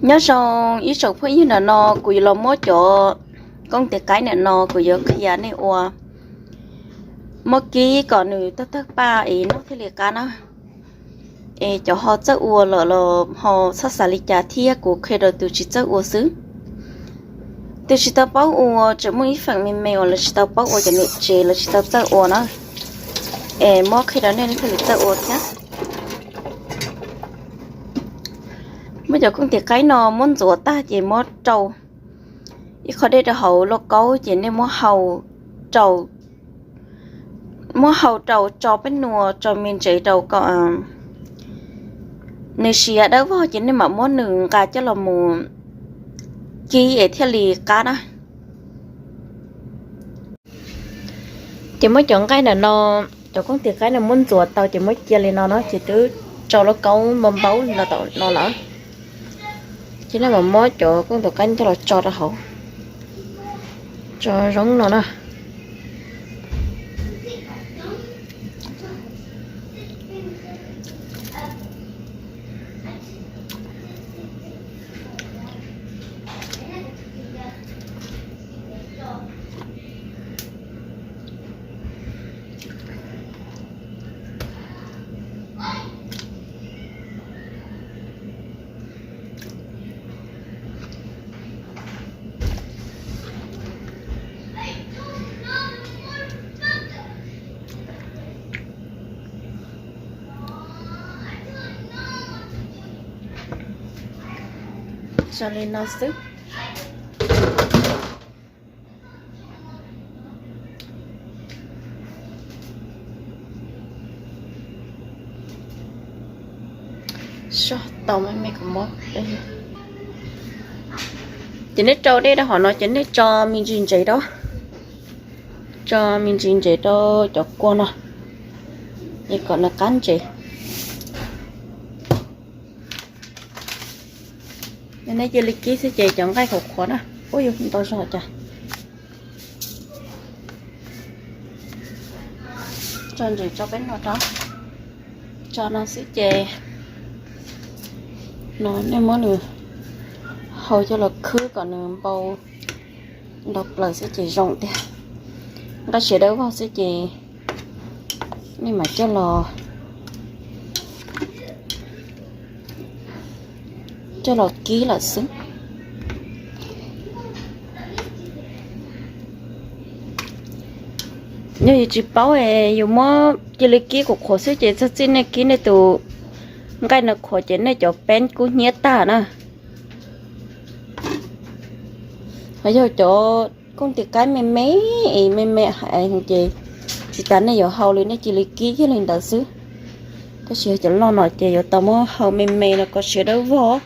Nyob zoo ib tsoom phooj ywg, ntawm no kuv yuav los muab cov kooj tis qaib ntawm no kuv yuav qhia nej ua, muab kib kom nws tawg tawg paj es noj thiaj li qab na. Es cov ho txawj ua lawm los ho txhob xav li cas thiab, kuv qhia rau tus tsis txawj ua xwb. Tus tsis tau paub ua tseem muaj ib feem me me uas lawv tsis tau paub ua, cov niam tsev lawv tsis tau txawj ua na. Es muab qhia rau nej thiaj li txawj ua thiab. Muab cov kooj tis qaib no muab ntxuav tag ces muab rau ib qho dej rau hauv lauj kaub ces nej muab hau rau, muab hau rau tso peb nua tso me ntsev rau kom nws siav dawb vog ces nej mam muab nws nqa coj los mus kib es thiaj li qab na. Ces muab cov nqaij ntawm no, cov kooj tis qaib no muab ntxuav tau ces muab cia li no na ces twb tso lauj kaub npau npaub li no tom no lawm. Ces nej mam muab cov kooj tis qaib coj los tso rau hauv, tso zoo no na. Zoo li no xwb. Tau me me kuv muab. Ces nej rau dej rau hauv no ces nej tso me ntsis ntsev rau, tso me ntsis ntsev rau cov kua no, es kom nws qab ntsev. Nej cia li kib xwb ces cov nqaij qhuav qhuav na. Ub, yuav ntau zog cas. Tso ntsev tso peb no rau, tso no xwb ces no nej muab nws hau coj los khwb kom nws npau nto plaws xwb ces zoo tiag. Nqaij siav dawb vog xwb ces nej mam coj los, coj los kib lawm xwb. Yog yus tsis paub es yus muab cia li kib qhuav qhuav xwb ces txog txij nej kib nej tus nqaij no qhuav ces nej cov peeb kub hnyiab tag na. Ho yog cov kooj tis qaib me me, es me me hais ces tsis tas nej yuav hau li, nej cia li kib kiag li ntawd xwb. Tab sis yog cov loj no ces yuav tau muab hau me me los kom siav dawb vog.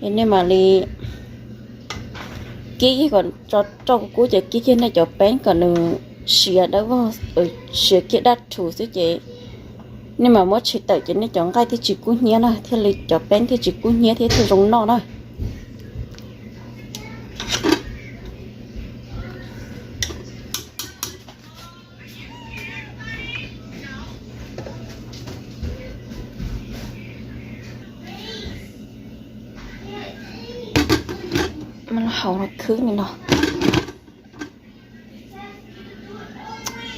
Es nej mam li kib kom tso roj kub kub ces kib kiag nej cov peeb kom nws siav dawb vog, siav kiag daj rhuv xwb ces nej mam muab tshem tawm ces nej cov nqaij thiaj tsis kub hnyiab na, thiaj li cov peeb thiaj tsis kub hnyiab thiab thiaj zoo noj na. Hau no khwb li no,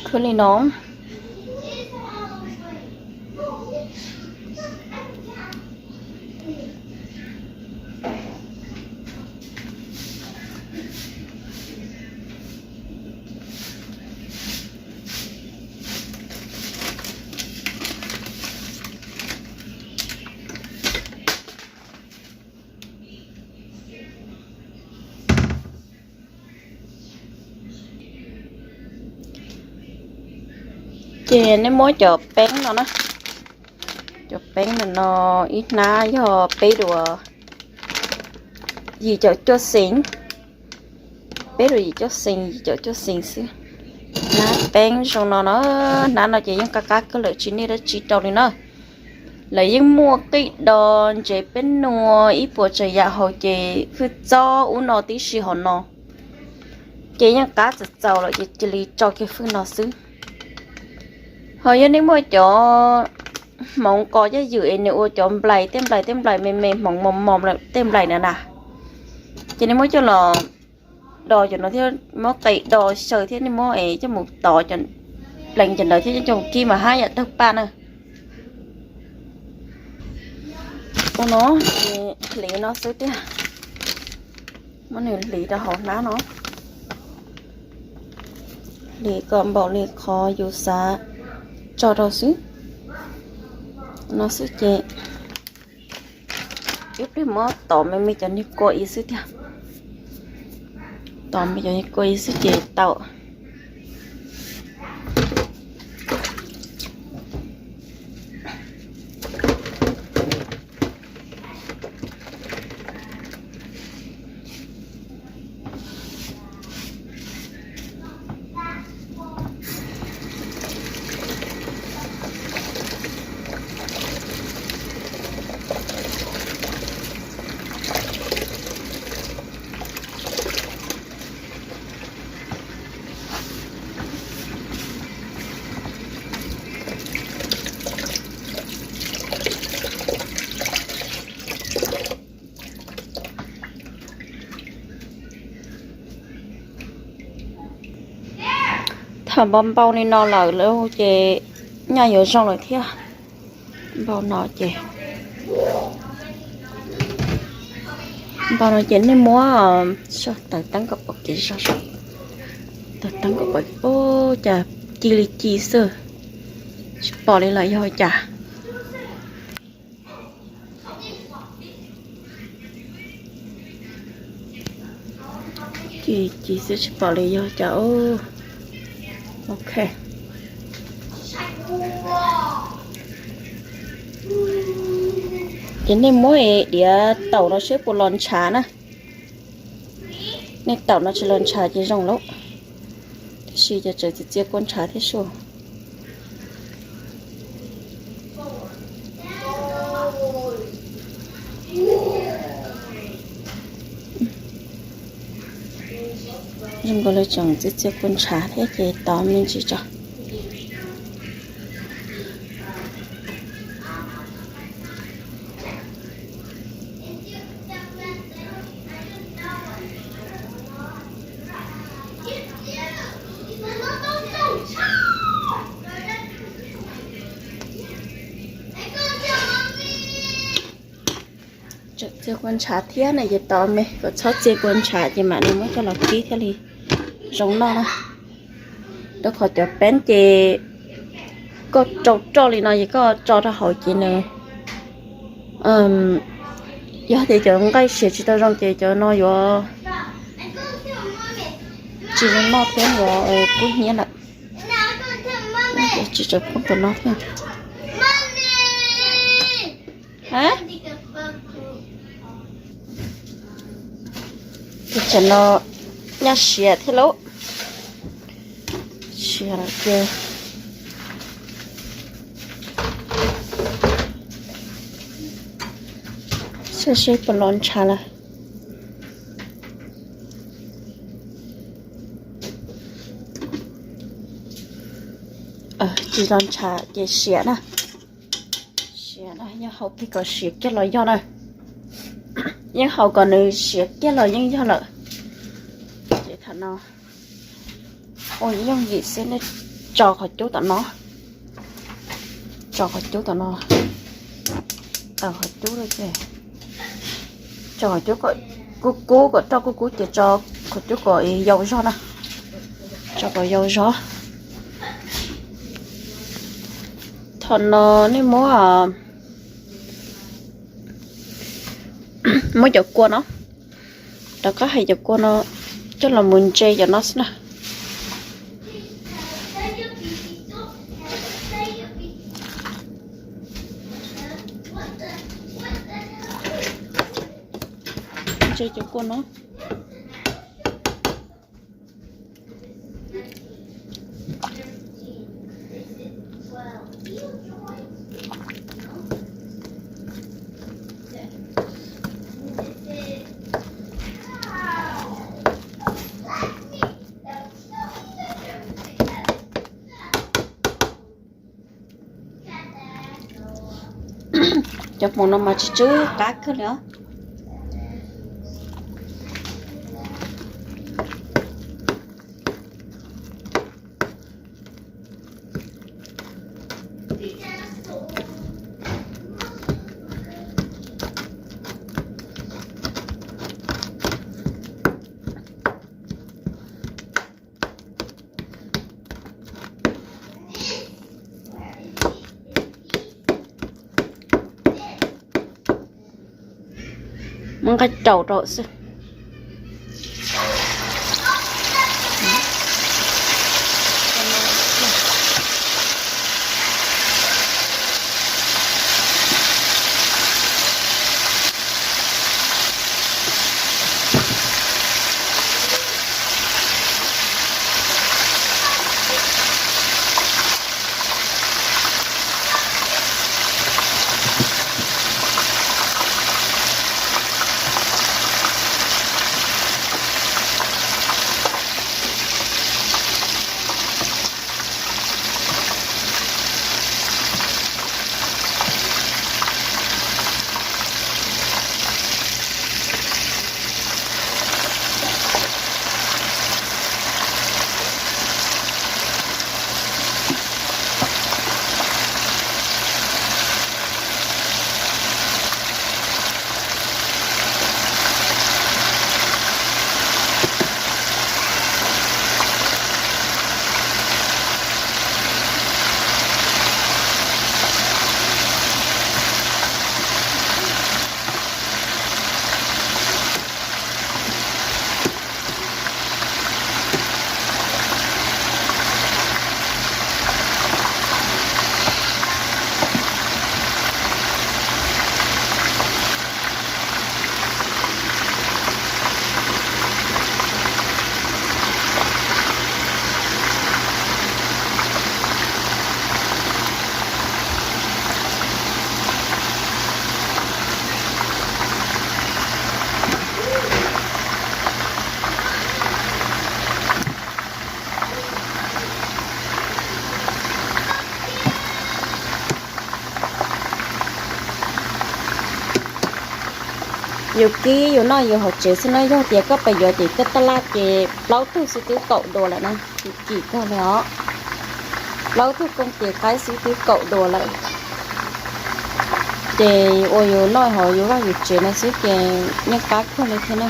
khwb li no. Ces nej muab cov peeb no na, cov peeb no no ib hnab yog peb duas yim caum cuaj xees, peb duas yim cuaj xees, yim caum cuaj xees xwb. Hnab peeb zoo no no, hnab no ces yeej qab qab kawg lawm tsis nej dab tsi rau li na. Lawv yeej muaj qij do ntsev peb nua ib puas tsav yam hauv ces hwj txob ub no tib si hauv no ces yeej qab txaus txaus lawm ces cia li tso kiag hwj no xwb. Ho yog nej muaj cov hmoov qos coj ywm es nws ua cov nplais, tej nplais, tej nplais me me hmoov mos mos tej nplais na na. Ces nej muab coj los do cov no thiab, muab qe do xyaw thiab, nej muab es coj mus tov pleev cov ntawd thiab coj mus kib mas haj yam tawg paj na. Ua no ces hliv no xwb tiag, muab nws hliv rau hauv hnab no, hliv kom npaum li qhov yus xav tso rau xwb. No xwb ces ib pliag muab tov me me cov niag kua ib xwb tiag, tov me cov niag kua ib xwb ces tau. Thaum npau npau li no lawm lauj ces nyaj yuav zoo lawm thiab. Npau no ces, npau no ces nej muab, taws teeb kom pom kev zog, taws teeb kom pom, ub, cas ci li ci xwb, tsis pom li lawm yog cas. Ci ci xwb tsis pom li yog cas. Ok, ces nej muab diav taum no seb puas los ntshav na. Nej taum no tsis los ntshav ces zoo lawm, tiam sis ces tseem txias txias kua ntshav thiab sua. Zoo nkaus li tseem txias txias kua ntshav thiab ces tov me ntsis tso. Tseem txias kua ntshav thiab ne, ces tov me kom txhob txias kua ntshav ces mam li muab coj los kib thiaj li zoo noj na. Rau qhov cov peeb ces koj rau roj li no ces koj tso rau hauv ces nws, yog tias cov nqaij siav tsis tau zoo ces cov no yuav tsis zoo noj thiab, yuav kub hnyiab lawm. Tsis tau poob rau no thiab. Tus tsam no nyaj siav thiab lauj. Siav lawm ces saib seb puas los ntshav lawm. Tsis los ntshav ces siav na. Siav na, yeej haus kiag kom siav kiag los yog na. Yeej haus kom nws siav kiag los yeej yog lawm. Ces thaum no ua yooj yim xwb, nej tso qhov cub tom no, tso qhov cub tom no, qhov cub, tso qhov cub kom kub kub, kom roj kub kub ces tso qhov cub kom yau zog na, tso kom yau zog. Thaum no nej muab, muab cov kua no, rov qab hais cov kua no coj los mus ntse cov no xwb na. Ntse cov kua no. Cov hmoov no mas tsis tsw qab kawg li os. Muab nqaij rau rau xwb. Yus kib yus noj yus hauv tsev xwb na, yog tias koj pes yuav tim taj taj laj ces plaub tug xwb twb kaum duas lawm na, kim kawg li os. Plaub tug kooj tis qaib xwb twb kaum duas lawm. Ces ua yus noj hauv yus vaj yus tsev no xwb ces yeej qab kawg li thiab na.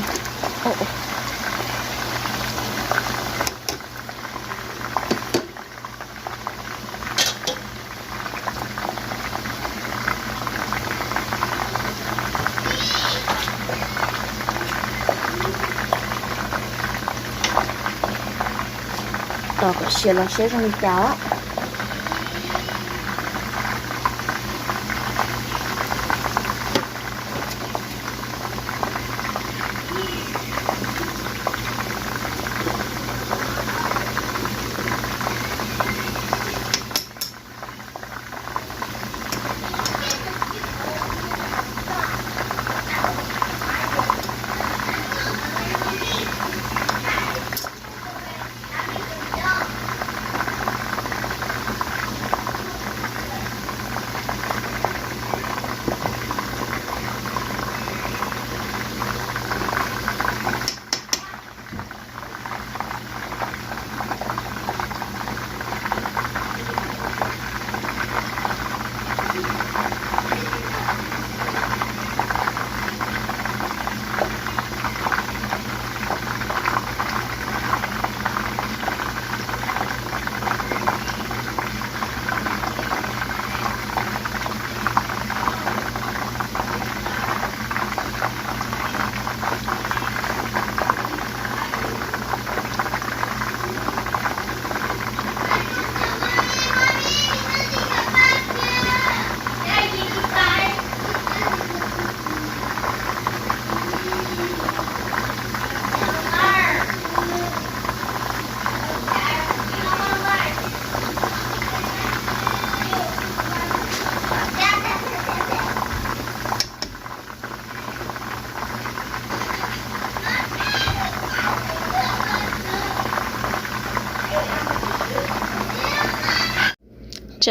Tos kom siav los saib zoo li cas os.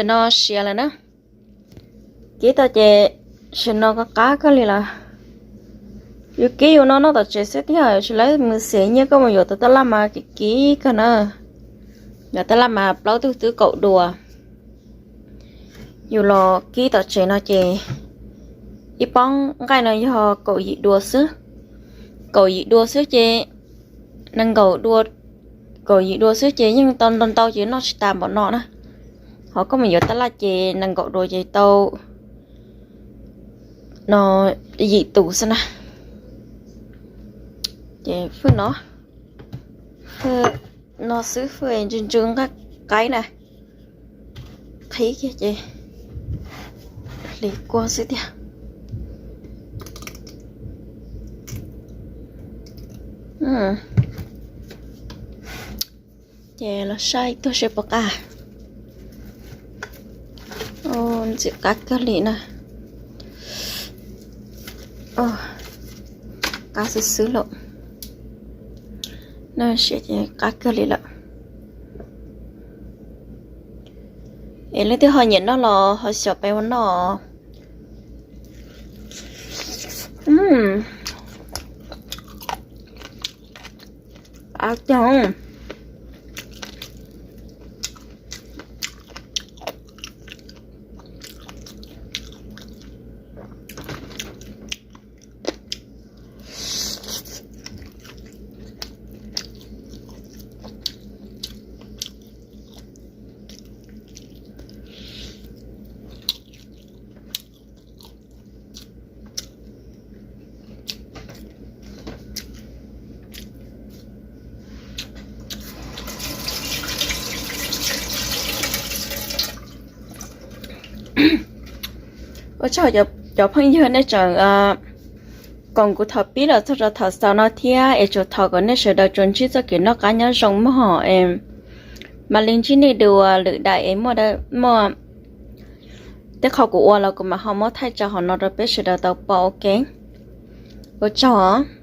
Tam no siav lawm na. Kib tau ces Sim no qab qab kawg li lawm. Yus kib yus no noj tom tsev xwb tiag, tsis lawv mus xiam nyiaj koj mus yuav tau tab laj mas kim kim kawg na. Yuav tab laj mas plaub tug twb kaum dua. Yus los kib tom tsev no ces ib pob nqaij no yog kaum yim dua xwb. Kaum yim dua xwb ces nees nkaum dua, kaum yim dua xwb ces yeej tau ntau ntau ces noj tsis tas npaum no na. Ho koj mus yuav tab laj ces nees nkaum dua ces tau no yim tus xwb na. Ces fwj no, fwj no xwb, fwj ntsw ntsw nqaij qaib na. Qhib kiag ces hliv kua xwb tiag. Ces los saib ib tug seb puas qab. Ntxim qab kawg li na. Qab xwb xwb lawm. Qab kawg li lawm. Es leej twg ho nyiam noj los ho xyaum peb ua noj. Qab tiag. Ua tsaug cov phooj ywg nej tseem koom kuv thaum pib los txog rau thaum xaus no thiab es tsuas thov kom nej sawv daws tsuas ntsib txoj kev noj qab nyob zoo mog. Mam li ntsib nej dua lwm daim es muaj tej qho kuv ua los kuv mam ho muab thaij tso hauv no rau peb sawv daws tau pom, ok. Ua tsaug.